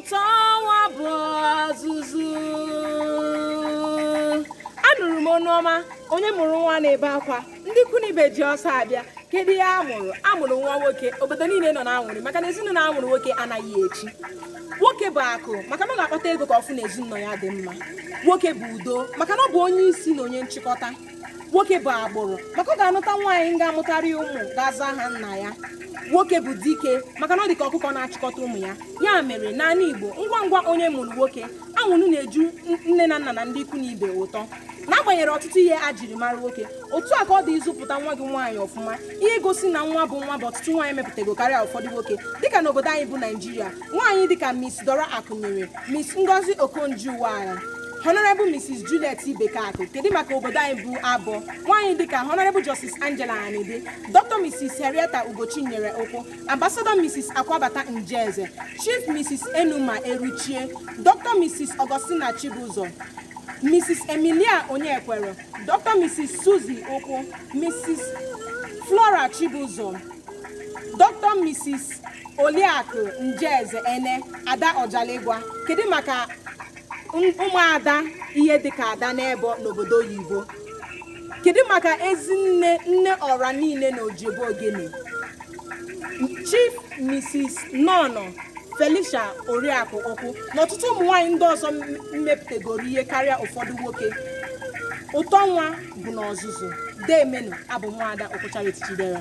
Ụtọ nwa bụ ọzụzụ. Anụrụ m ọnụ ọma onye mụrụ nwa na-ebe akwa, ndị ikwu na ibe ji ọsọ abịa. Kedu ihe a mụrụ? A mụrụ nwa nwoke. Obodo niile nọ na-aṅụrị maka na ezinụlọ a mụrụ nwoke anaghị echi. Nwoke bụ akụ maka na ọ ga-akpata ego ka ọ fụ na ezinụlọ ya dị mma. Nwoke bụ udo maka na ọ bụ onye isi na onye nchịkọta. Nwoke bụ agbụrụ maka ọ ga-anụta nwaanyị ga-amụtarị ụmụ ga-aza aha nna ya. Nwoke bụ dike maka na ọ dị ka ọkụkọ na-achịkọta ụmụ ya. Ya mere, n'ala Igbo, ngwa ngwa onye mụrụ nwoke, aṅụrị na-eju nne na nna na ndị ikwu na ibe ụtọ. N'agbanyeghị ọtụtụ ihe a jiri mara nwoke, otu a ka ọ dị ịzụpụta nwa gị nwaanyị ọfụma. Ihe gosi na nwa bụ nwa bụ ọtụtụ nwaanyị mepụtago karịa ụfọdụ nwoke, dịka n'obodo anyị bụ Naijiria, nwaanyị dịka Miss Dora Akunyili, Miss Ngozi Okonjo-Iweala, Honorable Mrs. Juliet Ibekaku. Kedu maka obodo anyị bụ Abọ? Nwaanyị dịka Honorable Justice Angela Anide, Dr. Mrs. Henrietta Ugochinyere Ụkwụ, Ambassador Mrs. Akwabata Njeze, Chief Mrs. Enuma Eruchie, Dr. Mrs. Augustina Chibuzor, Mrs. Emilia Onyekwere, Dr. Mrs. Suzy Ụkwụ, Mrs. Flora Chibuzor, Dr. Mrs. Oliakụ Njeze Ene, Ada Ọjaligwa. Kedu maka ụmụada ihe dịka ada n'ebo n'obodo oyibo? Kedu maka ezinne nne ọra niile na Ojebe Ogene, Chief Mrs. Nono Felicia Oriakụ Ụkwụ na ọtụtụ ụmụ nwaanyị ndị ọzọ mmepụtagoro ihe karịa ụfọdụ nwoke? Ụtọ nwa bụ n'ọzụzụ. Deemenu, abụ nwaada Ụkwụ Charity Chidera.